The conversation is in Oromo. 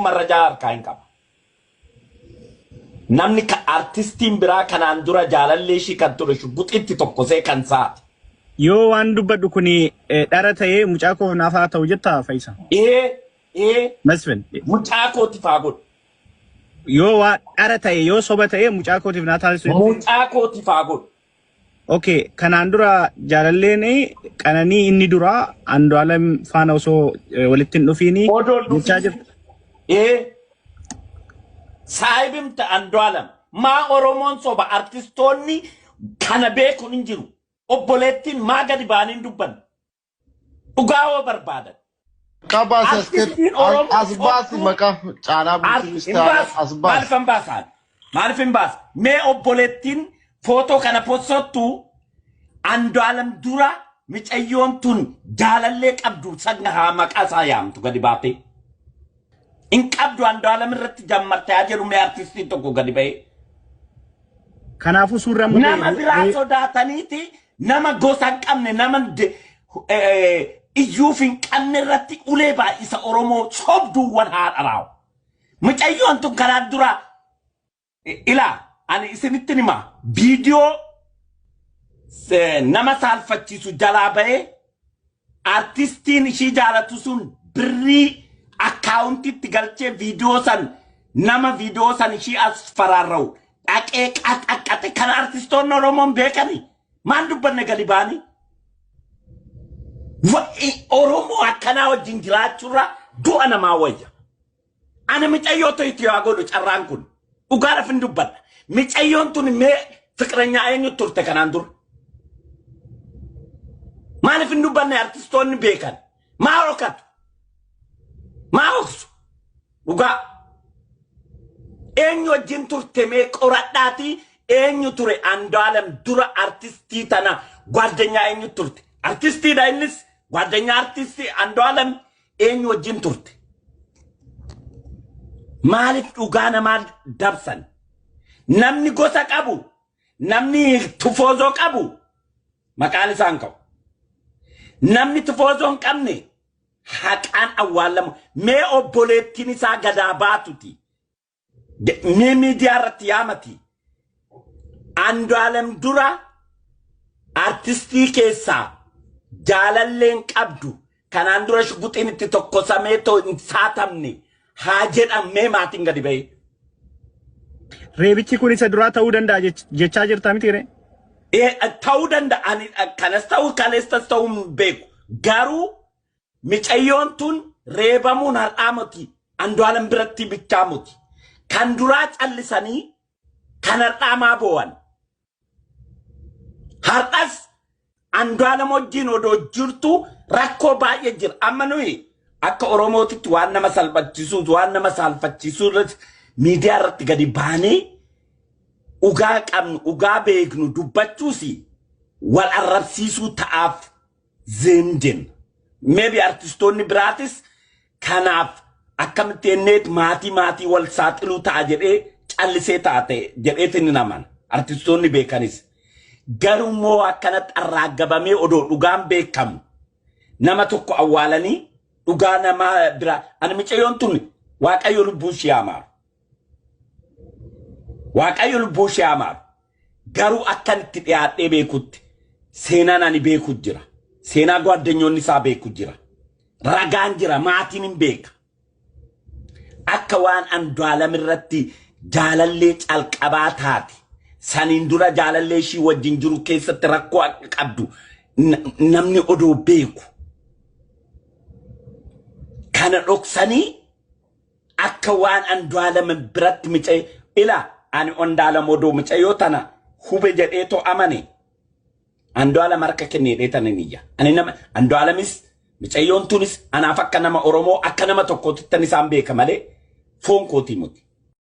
Marrajaa harkaa hin qaba. Namni ka artistiin biraa kanaan dura jaalallee ishii kan ture shugguxitti tokkosee kan saate. Yoo waan dubbadhu kun dhara ta'ee mucaa koof naaf haa ta'u jettaa Fayyisa? Ee ee Masfin. Mucaa kootiif haa godhu. Yoo waan dhara ta'e, yoo soba ta'e, mucaa kootiif naa taasisu jettee? Mucaa kootiif haa godhu. Okay, kanaan dura jaalalleen Qananii inni dura Andu'aalem faana osoo walitti hin dhufiini Odoo hin jechaa dhufiin. jirta. Ee saahibimta Andu'aalem maa Oromoon soba artistoonni kana beekuun hin jiru. Obboleettiin maa gadi ba'anii hin dubbanne? Dhugaa hoo barbaadan. Maqaa baasi as kennu. Artistiin Oromoo As baasi sobduu maqaa caalaa bultuunis hin taane baasu. as Maaliif baasi. hin baasaan? Maaliif hin baasu? Mee obboleettiin footoo kana possottu Andu'aalam dura micayyoon tun jaalallee qabdu sagna haa maqaa isaa yaamtu gadi baatee. Hin qabdu Andu'aalam irratti jammarte haa jedhu mee artistiin tokko gadi ba'ee. Kanaafuu suurri amma Nama ba'e biraa sodaataniiti nama gosa hin qabne, nama iyyuuf hin qabne irratti ulee baay'isa Oromoo sobduuwwan haa dharaawu. Mucayyoon tun kanaan dura ilaa ani isinitti hima, viidiyoo nama saalfachiisu jalaa ba'ee artistiin ishii jaalatu sun birrii akkaawuntitti galchee viidiyoo san nama viidiyoo san ishii as faraarra'u dhaqee qaxaqqaxe. Kan artistoonni Oromoon beekani maan dubbanne gadi ba'anii? Oromoo akkanaa wajjin jiraachuurra du'a namaa wayya. Ana micayyoo itti yaa godhu carraan kun. Dhugaadhaaf hin dubbadha. Micayyoon tun mee fiqiranyaa eenyu turte kanaan dura? Maaliif hin dubbanne artistoonni beekan? Maa dhokatu? Maa dhoksu? Dhugaa. Eenyu wajjin turte mee qoradhaatii, eenyu ture Andu'aalem dura artistii tana gwaaddanyaa eenyu turte? Artistiidha innis, gwaaddanyaa artistii Andu'aalem eenyu wajjin turte? Maaliif dhugaa namaa dabsan? Namni gosa qabu, namni tufoozoo qabu maqaan isaan ka'u. Namni tufoozoo hin qabne haqaan awwaalamu. Mee obboleettiin isaa gadaa baatuti. Mee miidiyaa irratti yaamati. Andu'aalem dura artistii keessaa jaalalleen qabdu kanaan dura shuguxiin itti tokkosamee too hin saatamne haa jedhamee maatiin gadi ba'ee. Reebichi kun isa duraa ta'uu danda'a jechaa jirta miti ree? Ta'uu danda'a. Ani kanas ta'uu kaleessas ta'uu hin beeku. Garuu micayyoon tun reebamuun har'aa miti. Andu'aalem biratti bichaa miti. Kan duraa callisanii kan har'aa maa boo'an? Har'as Andu'aalem wajjin odoo jirtu rakkoo baay'ee jira. Amma nuyi akka Oromootitti waan nama salphachiisuu, waan nama saalfachiisuu irratti miidiyaa irratti gadi baanee dhugaa qabnu, dhugaa beeknu dubbachuus wal arrabsiisuu ta'aaf zeem jenna. Maybe artistoonni biraatis kanaaf akkamitti enneet maatii maatii wal saaxiluu ta'a jedhee callisee ta'a ta'e jedheetiin hin amana. Artistoonni beekanis. Garuu immoo akkanatti arraagabamee odoo dhugaan beekamu nama tokko awwaalanii dhugaa nama bira ani micayyoon tun Waaqayyo lubbuu ishee amaaru. Waaqayyo lubbuu ishee amaaru. Garuu akkan itti dhiyaadhee beekutti seenaan ani beeku jira. Seenaa gwaaddanyoonni isaa beeku jira. Ragaan jira, maatiin hin beeka. Akka waan Andu'aalam irratti jaalallee calqabaa taate saniin dura jaalallee ishii wajjin jiru keessatti rakkoo akka qabdu namni odoo beeku. Kana dhoksanii akka waan Andu'aalam biratti micee ila ani Andu'aalam odoo micayyoo tana hube jedheetoo amane Andu'aalam harka kenneedhee tana niyya. Ani nama Andu'aalamis micayyoon tunis anaaf akka nama Oromoo akka nama tokkootti tan isaan beeka malee foon kootii miti.